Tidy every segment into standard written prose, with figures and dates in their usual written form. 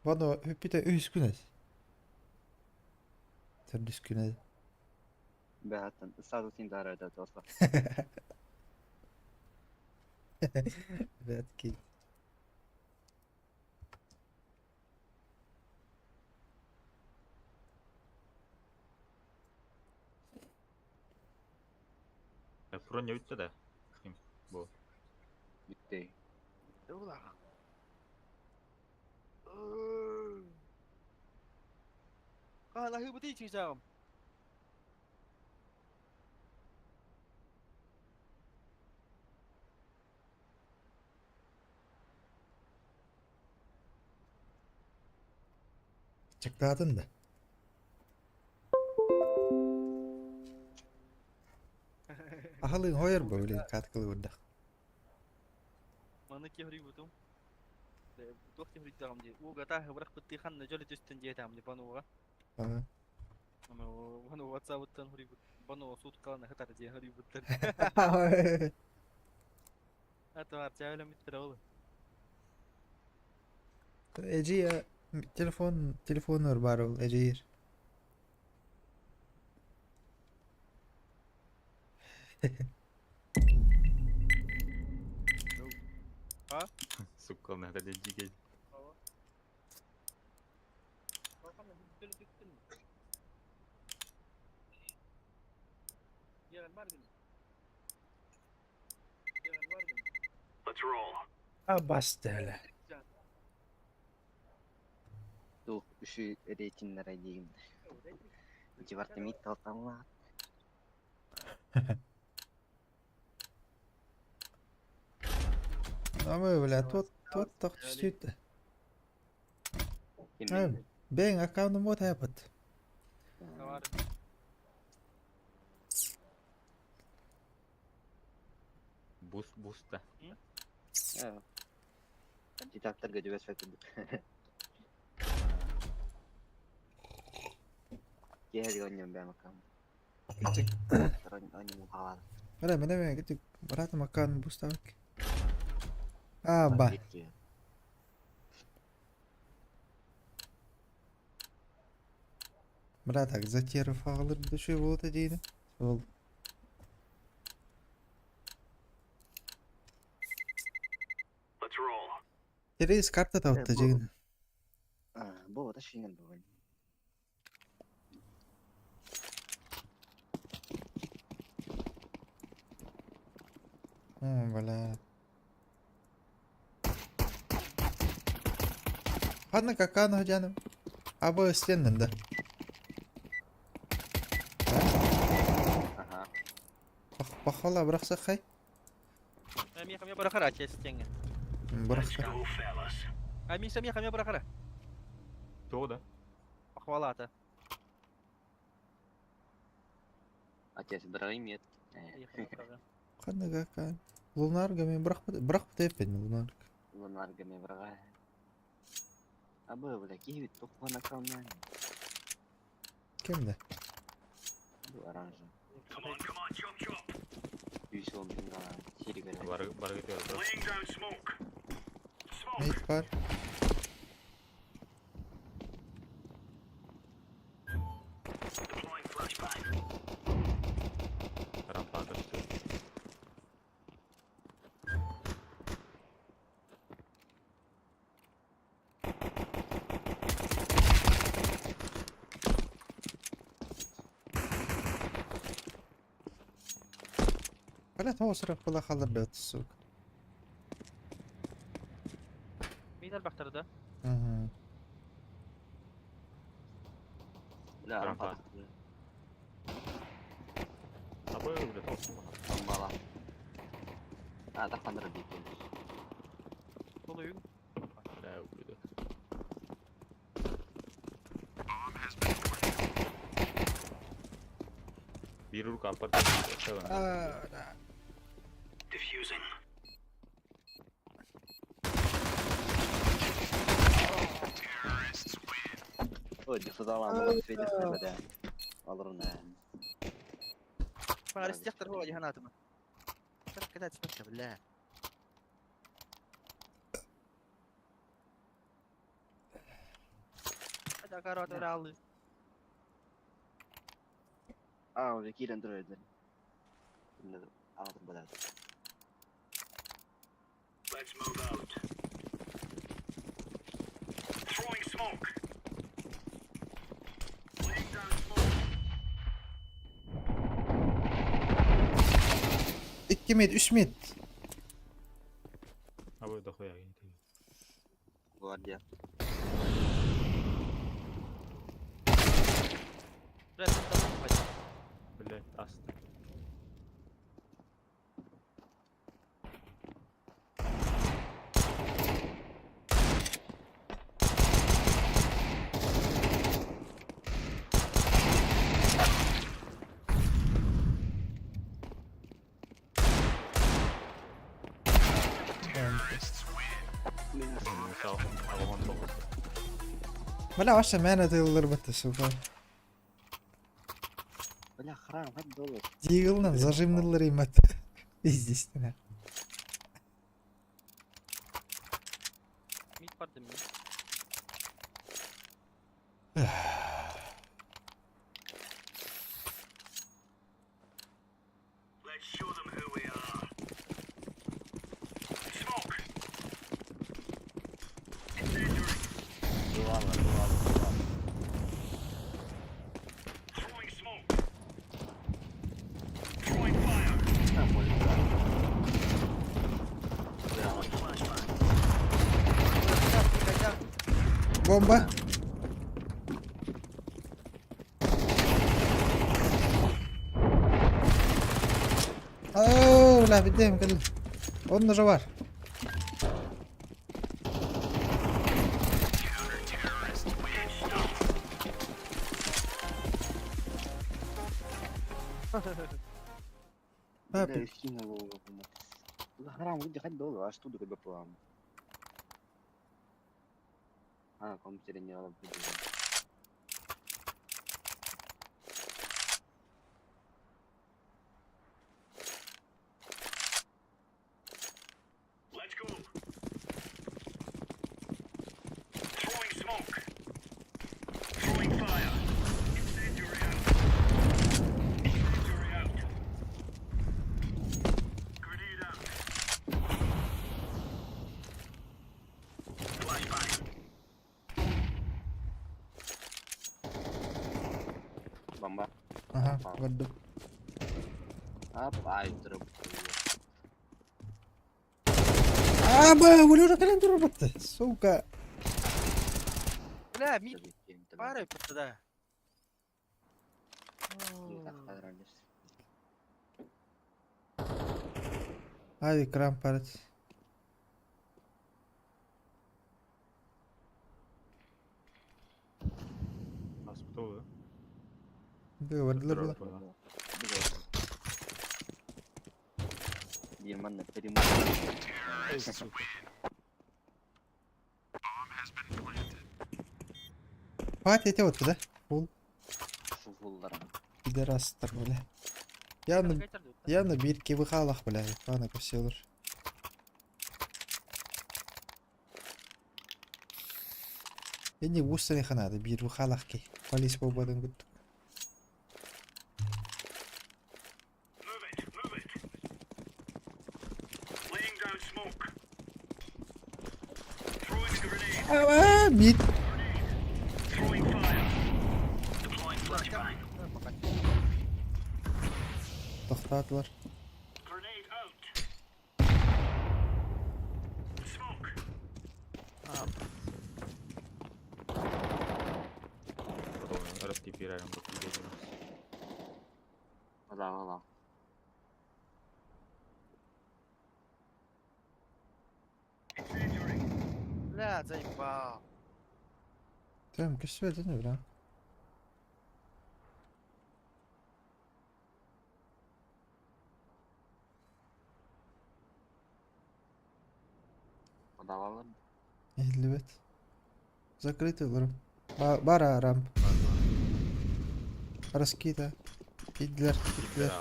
Vado бүппүтэ үһүс күн эт. Төрдүс күн эт. Бэһэттэн ыстаатытын даарайда туоса. Бэт ки. Броня бүттэ да? Ким бу? Бүттэ. Улах. Хаалаһыыбытый чыычааҕым. Чыктаатын да. Аһалыын хойор бу билин каткылы бырдах. Маны киһи бутум. Туох киһи дии. Ууга бырахпыттыы ханна дьолу түстэн диэтаам ди бануга. Бану WhatsApp-ыттан хуруйбут. Бану суткалана хытар диэн хуруйбуттар. Ата чаалам иттер ол. Эжи телефон телефонор бар ол эжир. А? Сука, надо дигей. Абастele. Туох үсү рейтиннere диигин. Дивартамит талтамлаат. Ama бля, тот тот так түстүйт. Ким Бэң аккаунтум вот хапат. Бус буста. Кандидаттарга түбэспэт курдук. Киэһэлик оонньуом бэйэм аккаунт. Оонньуом хаалаат. Бля, мене мен кытык братым аккаунт буставык. А, ба. Бля, так затеров аҕалыр душой болот дейdi. Ол. Терез карта тавтта жигин. Бу ота шинен бугун. Бля. Ханна каканы жаным. Абы стеннен да. Аха. Пахала бырахса хай. Ми хамя барахара честеңе. Бырахса. А ми сами хамя барахара. То да. Похвалата. Отец бирагым нет. Ханна какан. Лунарга мен бырахпыт бырахпыт эппин лунарга. Лунарга мен бирага. Абы бля киһи тохуан аккаунтна. Кимде? Бу оранжа. Үс он миңга сиригер. Бар бар кетер. Мейт бар. Рампа көстү. Бля, тоосырап була халыр бөт сук. Митер бактырды. Мгм. Бля Рампа. рампа. Абы бля тоосун. Бала. А, тахтандыр дейт. Толуйун. Бля ублюдок. Бир рука апарт. А, да. Ой, дифузалан светит беде. Алырын. Фарис тахтар هو جهناتما. كذا تسمعها بالله. Акаратыралы. Аа, уже киирэн турар этилэр. Аҕатын бадаат. 2 mid, 3 mid. Абы дохуя кини. Гвардия. Бля, там Блять, аста. Бля, вообще мээнэ тыылларбыт сука. Бля, храм, хат доллар. Дигылынан зажимнылар имат. Естественно. Мид барды мид. Дувала, дувала, дувала. Там может, да. Да, Бомба. Оу, бля, бедем, кэл. Он уже бар. Бля, Папик. скинула его, блядь. Бля, храм, где хат доллар, аж туда когда план. А, компьютере не надо будет. Бомба. Ага, варду. Ап, ай, труп. А, бля, улюра кэлэн турбатты. Сука. Бля, мид пары да. Ай, экран парить. Аспытыл да? Да, вардылар бля. Герман, перемог. Пать эти вот, да? Фул. Фуллара. Пидорастар, бля. Явно, явно бир кибы халах, бля. Пана косилыр. Эни вустаны ханады, бир халах ки. Полис болбадын күттүк. А, мид. Тоқтатылар. Ырып бирәрем бу Ала, ала. Бля, заебал. Там, көсбе не бля. Подавала. Ehli Закрытый лар. Бара рамп. Раскида. Идлер, идлер.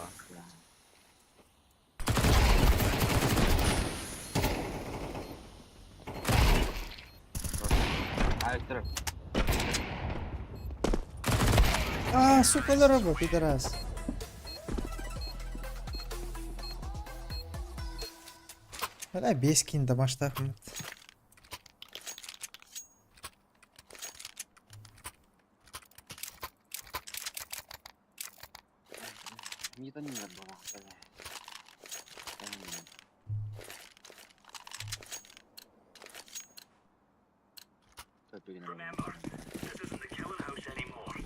Ай, труп. А, сука, дорога, пидорас. Бля, бес кин домаштаах Метанина была, бля. Remember, this isn't the killing house anymore.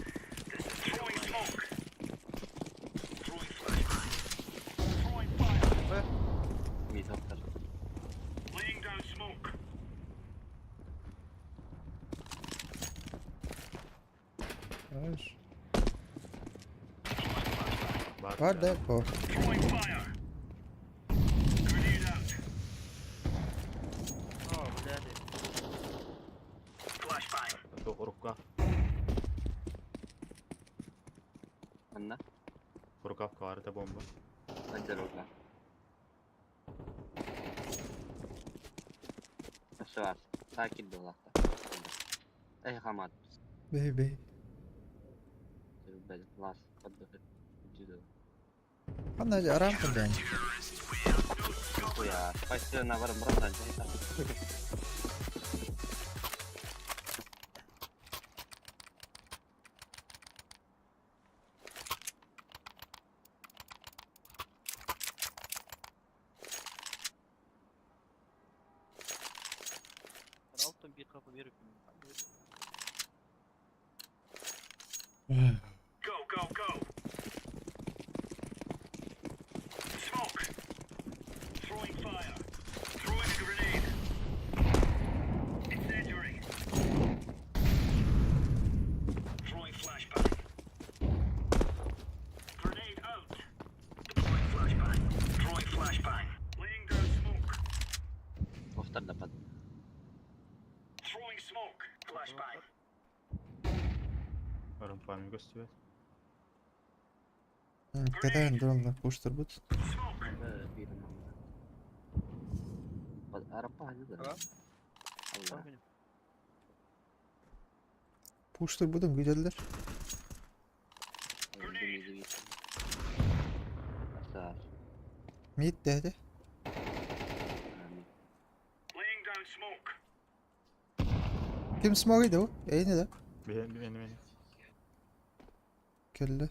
This is throwing smoke. Throwing flashbang. Throwing fire. Laying down smoke. Хорош. Баар Бар да, бо. Throwing fire. Grenade out. О, блядь. Flashbang. Туох рукав. Манна? Рукавка баар бомба. Поддержка. Все, сакит была. Эй, хамат. Бей, бей. Лас, поддержка. Ханна арам кырдан. Хуя, спасибо на варм братан. Алтын bir kapı verip. Go, go, go. Smoke. Throwing fire. Throwing a grenade. Incendiary. Throwing flashbang. Grenade out. Deploying flashbang. Throwing flashbang. Laying down smoke. Throwing smoke. Flashbang. Арымпами көстүбэт. Кэтэн дронна пуштар бут. Smoke. Пуштар бутун күтэллэр. Мид дэһэ. Laying down smoke. Ким смогай да? Эйне да. Бэйэн бэйэн бэйэн. Кэллэ.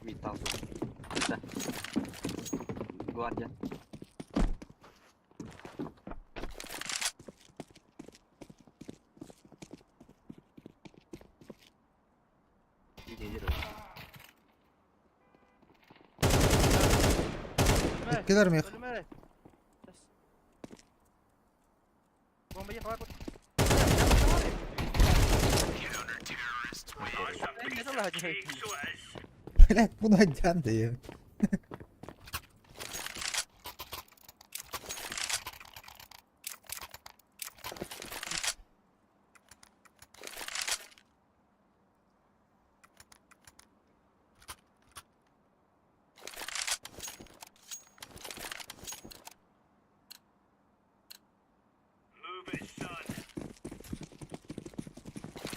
Металл. Да. Гвардия. Иккилэр миэх. Өлүмэ. Bombayı var. Ne de la Блядь, буну айдян да. Move it, son.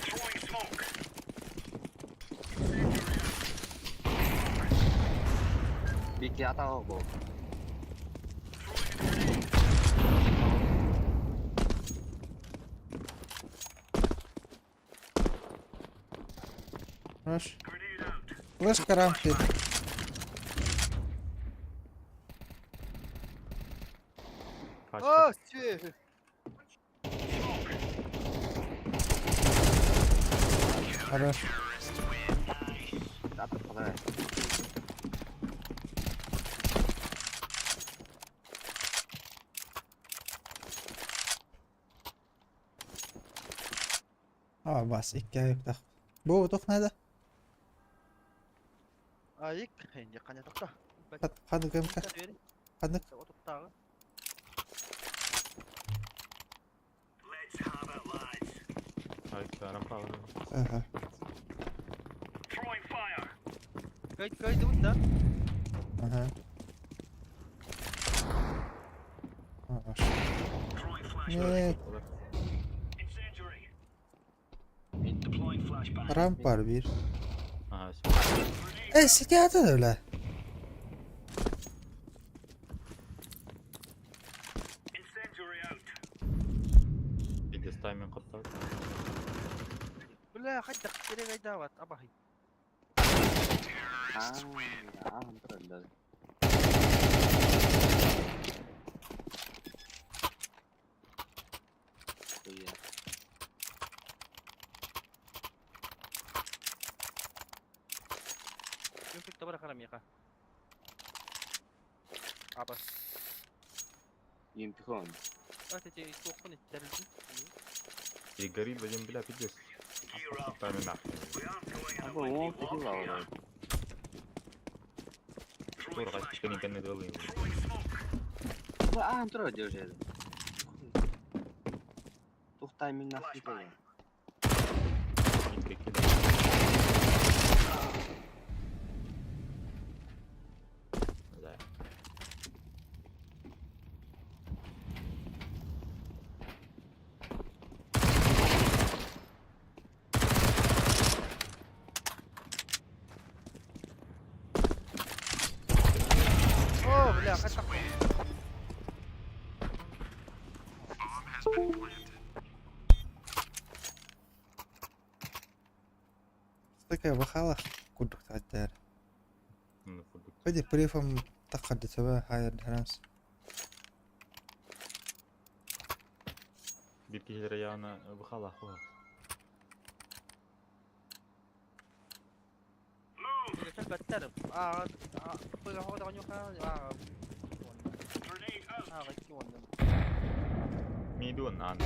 Throwing smoke. Бики атау Хорош. Флешка рампи. Пачка. О, сүө. Хорош. А, бас, икки айыктах. Бу тух надо? Айык, инде каня токта. Ханнык эмка? Ханнык? Отуктагы. Let's have it, lads. Айта рампа. Ага. Throwing fire. Кайт кайт да. Ага. Нет. Ramp var bir. Aha, E сидят öyle. Пиздец тайминг хоттоот. Бля, хайдах кире гайдаабат абаһый. Аа, аа, тураллар. Хуя. Юнфик табара харамиха. Абас. Юмпихон. Ат эти туохпун иттэрилдин. Перегорит, Вадим, бля, пиздец. Тайминг нахуй. Аба уон тихила. Тур, кэнни кэнни дылы. Аба аан турар держи. Тух тайминг нахуй турар. Да. О, бля, хайдах. Такая бахала курдук тааттар. Ну, курдук. Ходи прифом таққарды төбө хайыр харамс. Бир киһилэрэ яана быхала хуа. Баттар. Аа, пыга хода конюха. Аа. Аа, кионна. Мидуан аан.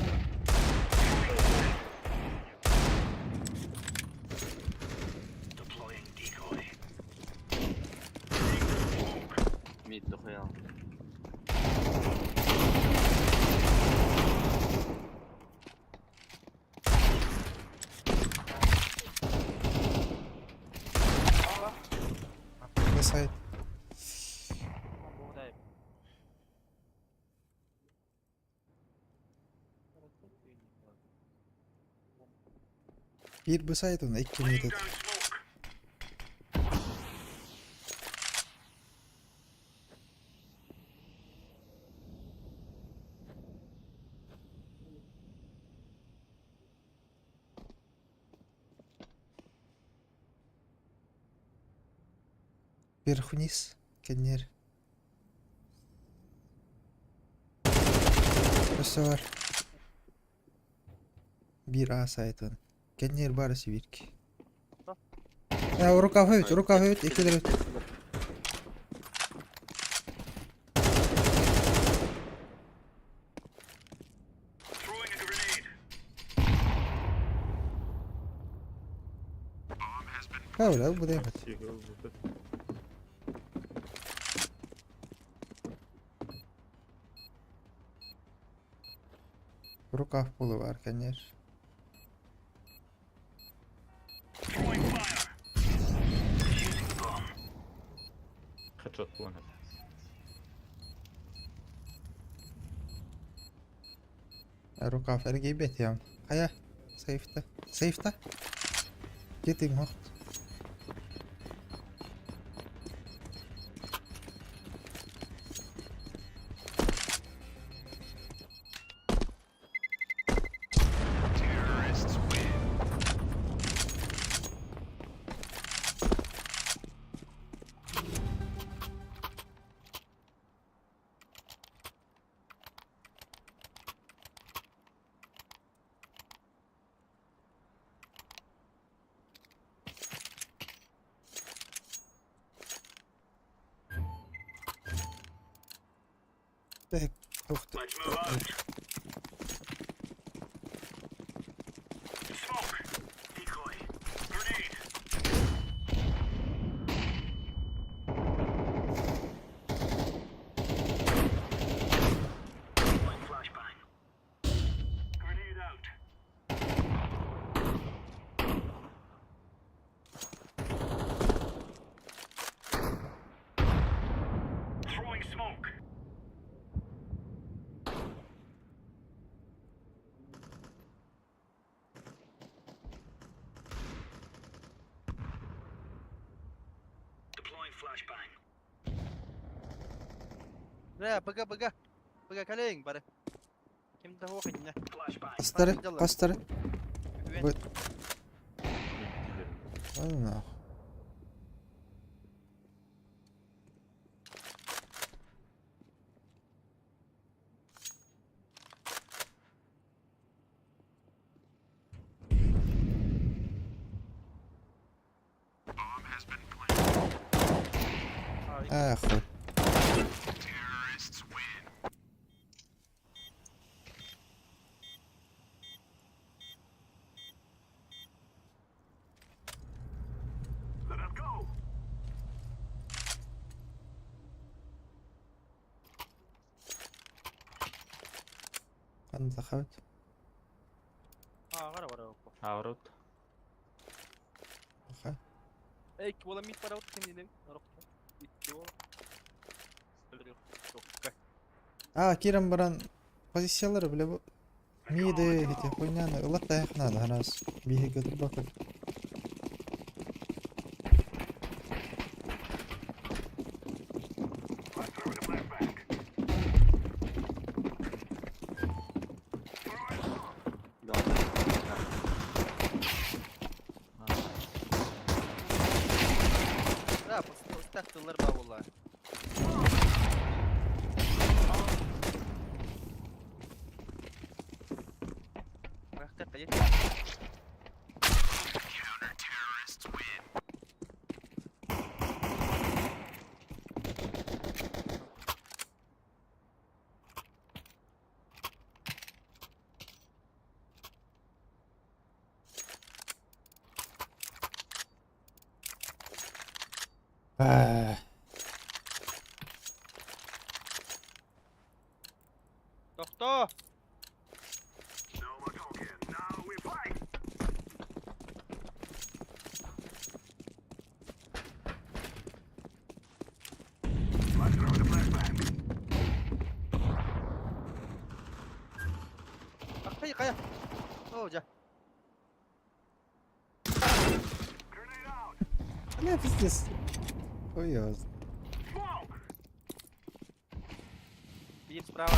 Мид дохуя. Сайт. Богдай. Bir bu сайт оны икки метод. Вверх вниз, кеннер. Өссө бар. Bir A сайтын. Кеннер бар сибирки. Я рукав өт, рукав өт, экилер өт. Öyle bu değil. Рукав полу бар, конечно. Хедшот понял. Рукав эргийбэт ям. Хайа, сейфта. Сейфта. Кетиң хохт. Так, ух ты. Бля, БГ, БГ. БГ кэлиҥ бары. Ким да суох инньэ. Хастары, хастары. Үһүөн. Бу- Иккилэр. Ой, нахуй. А, Эх, хуй. Ханна тахабыт? Ааҕар барар. Аҕарут. Аха. Эй, буола мит барабыт ким диэн Икки буола. А, киирэн баран позициялары бile бу миди ити хуйняны ылат тайах надо раз. Биһиги турбакыт. Да, ыстах тыллар баа буолла. Рахта кайет. Аа. Тохтоо. Кая кая. Оо жа. Бля, пиздец. Хуй его знает. Биир справа.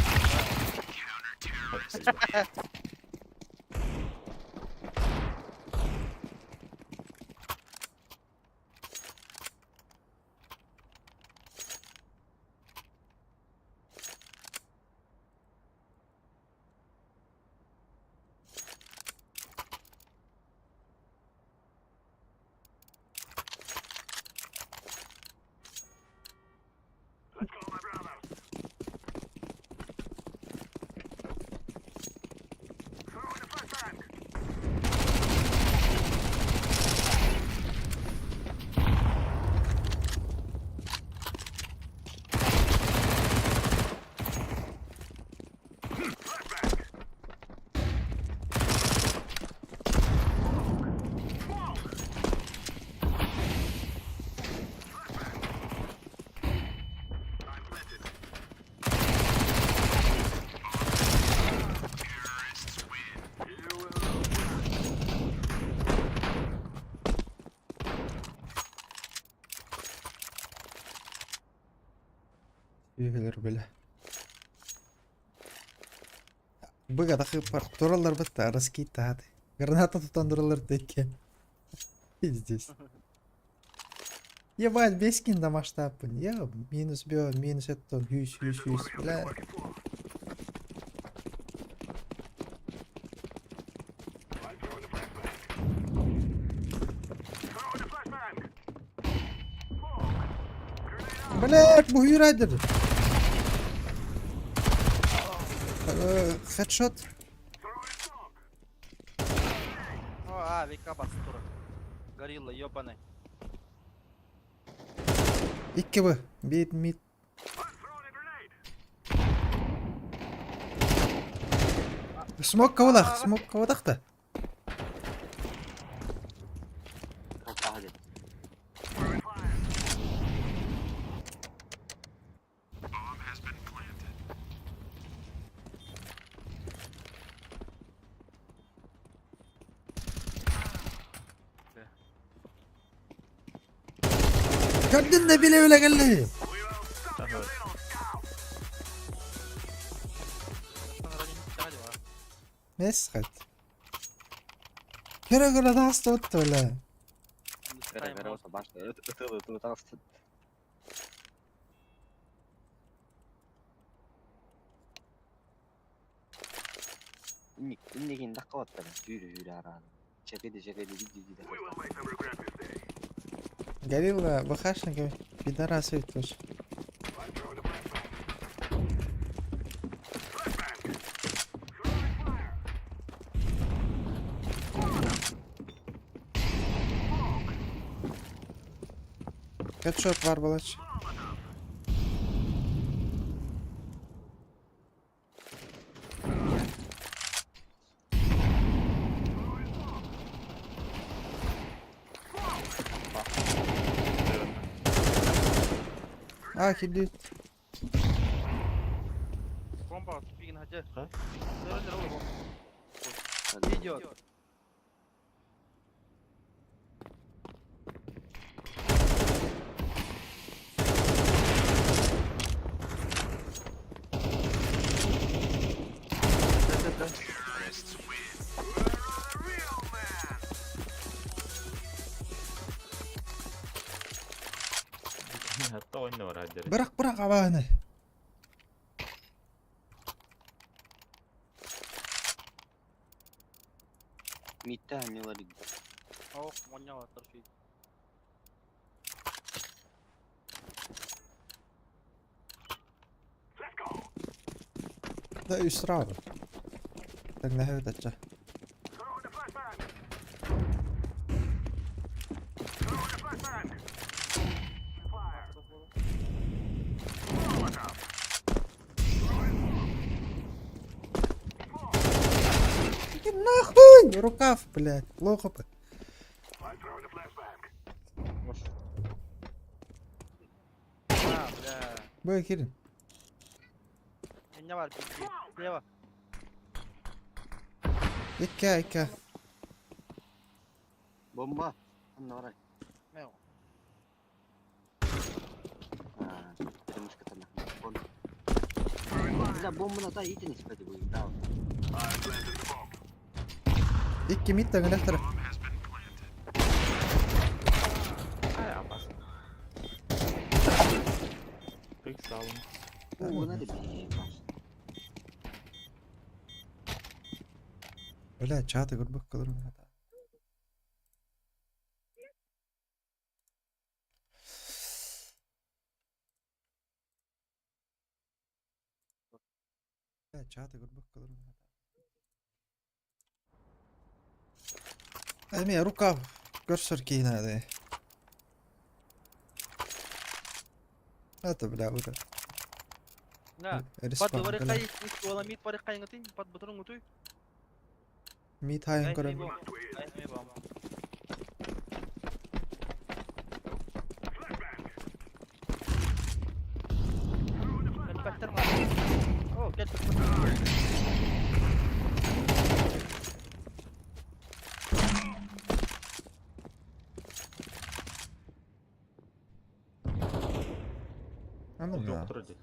Үйэлэр бile. Быга тахы пар тураллар бытта раскид тааты. Граната тутан тураллар текке. Пиздец. Ебать, бескин да масштабын. Я минус бё, минус это, хүйс, хүйс, хүйс. Бля. Блять, бугюрайдер. Хедшот. Оо, а, ВК бас тура. Горилла, ёбаный. Икки бы. Бит, мид. Смок кавалах, смок кавалах да. Хоппа Көрдүн да билэ-билэ кэлли. Таһы. Месхат. Көрө-көрө тааста отто бля. Кыра-кыра болса башта ытыл-ытыл таҕыстын. Инникин дакка баттар түүрү-түүрү араан. Чэкэди чэкэди диди Горилла, ВХшники, пидорасы тоже. Хедшот бар балач. А, килди. Бомба, тупигин хадя. Ха? Идет. Hatta oyunda var hadi. Bırak bırak abağını. Митте аннылар Ох, моняла торчит. Да үс сразу. Так на хөтәчә. Иди нахуй! Рукав, блядь, плохо бы. А, бля. Бö кирин. Не бар, пизди. Слева. Икке, икке. Бомба. Анна барай. Мяу. Перемышка нахуй. Бля, бомба на та итин испэти будет. Да. Икки мид тагынахтар. Ay amas. Pek sağ olun. О, надо бей. Бля, чаты көрбөк кылырым. Бля, чаты көрбөк кылырым. Эми рукав көрсөр кийинады. Это бля уже. На. Пат Респаун, говори бля. кай, ула мид пари кай ngati, пат бутурун гутуй. Мид хайын көрөм. Ай, ми бом. Кэлбэттэр ма. О, кэлбэттэр. Аны бля. Доктор dedi.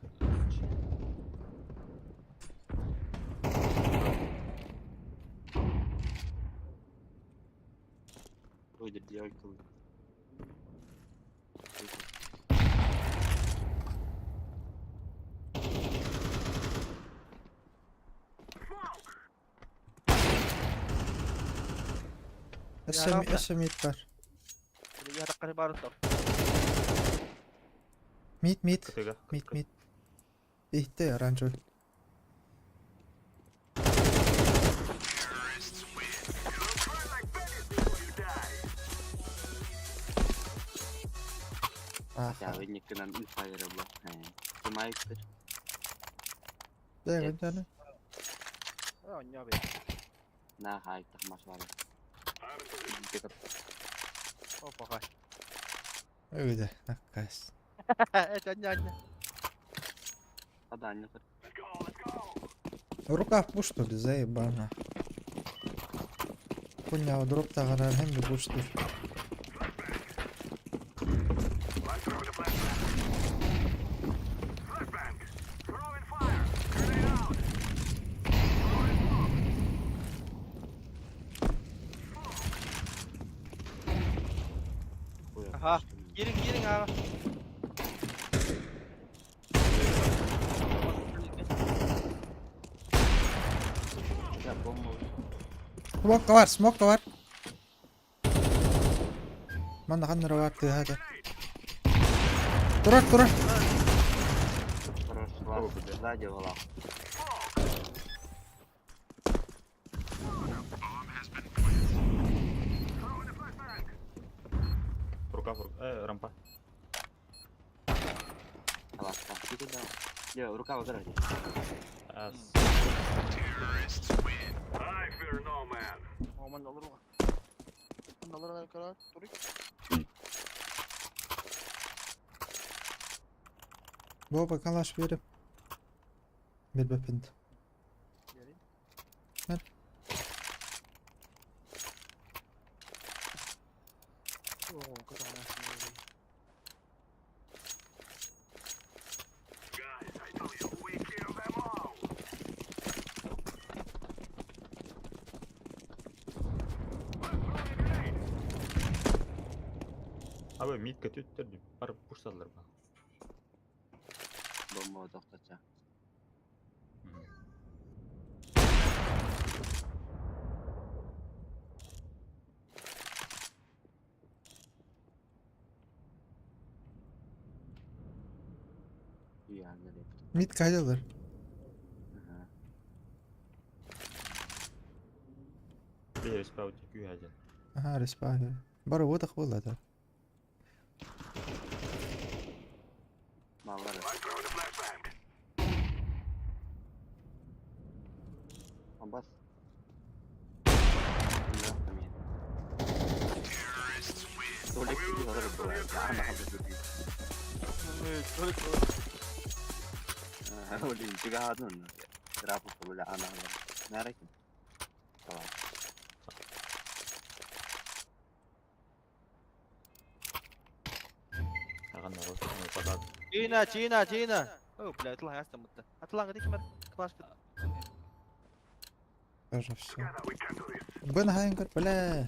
Ой, дядя, Өссө өссө мид бар. Яраккары бар тор. Мид мид. Kıtıga. Мид мид. Ихте оранжевый. Я Аха. вынекынан инфайра була. Кымайыктыр. Дэ гэнтаны. О, не бе. На хайттах маш бар. О, пока. Өйдө, наккас. Это не не. Аданья. Рукав пушту ли заебана. Хуйня дроп тагарар hem de пушту. Ага. Киирин, киирин аҕа. Бля, бомба. Смокка бар, смокка бар. Манна ханна эрэ баар тыаһа этэ. Турар, турар. Хорош, О, ладно. бля. Сзади вала. Рука, рука. Рампа. Ласка. Ты куда? Не, рука в огороде. А, с- I fear no man. Aman alır o. Alır karar. Турик. Боба калаш беріп. Билбэппин. Бери. О, Guys, I tell you, we kill them all. Let's throw a grenade. Abi mid kötü Бар пуштадылар ба. Бомба тоқтатса. Үй анда деп. Мид кайдалар. Ага. Bir respawn күйәден. Аха, респаун. Бары отақ болады. Балалар. I'm throwing a flashbang. Бас. Аған народ, падат. Чина, чина, чина. О, бля, اطلع يا مت. اطلع غادي كما كلاش. Тоже все. Together we can do this. Бен хайнгар, бля.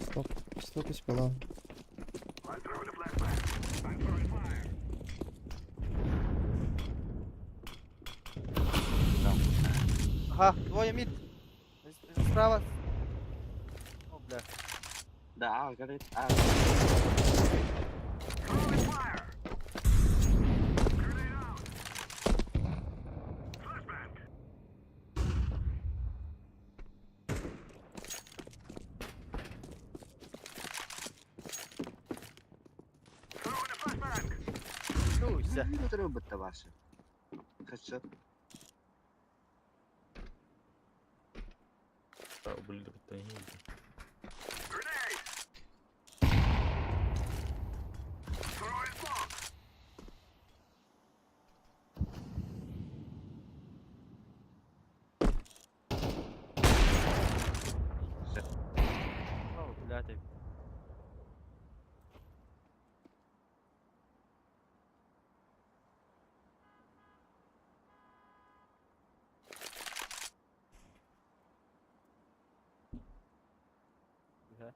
Стоп, стоп, исполал. I'm throwing a flashbang. I'm throwing fire. Ага, двое мид. Справа. О, бля. Да, а, говорит, а. Throwing fire. Grenade out. Flashbang. Throwing a flashbang. Дуйся. Робот-то ваши. Хедшот. Grenade. Throwing smoke. О, бля, ты. Бля.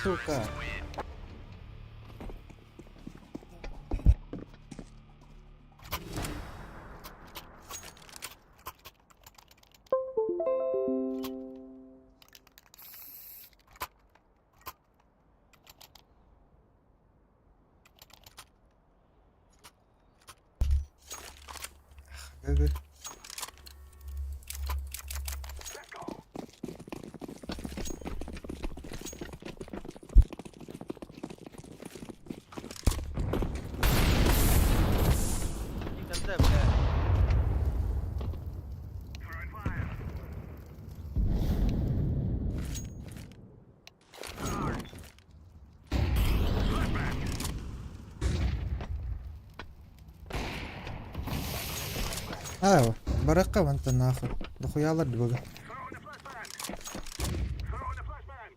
Сука. Гг. Let's go. Иди, бля. Throwing fire. Flashbang. А, баракка вантан нахуй. Дохуялар бага. Throwing a flashbang. Throwing a flashbang.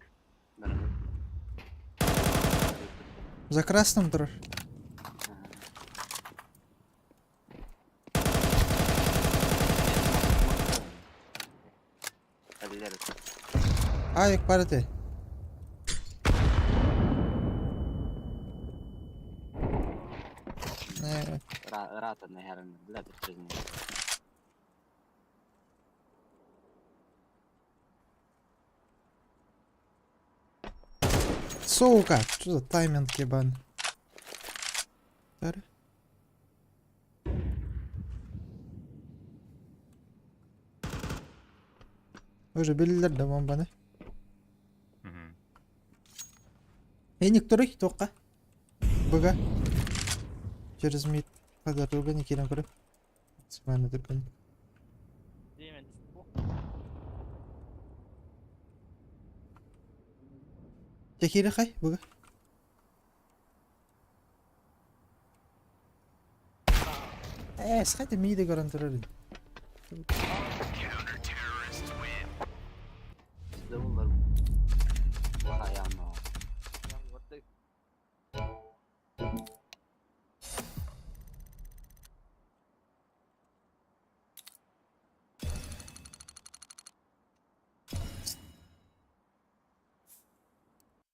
Нормально. За красным турар. Кэллэр. Аек бар этэ. Э, Ыраатан эһэрин бля түрчэзин. Сука, что за тайминг ебан? Тары. Уже биллэр да бомбаны. Мгм. Эник турый туохха? Быга. Через мид. Хада тургани кирен көрө. Смана тургани. Димен. Текире хай быга. Э, схайта миди көрөн турар.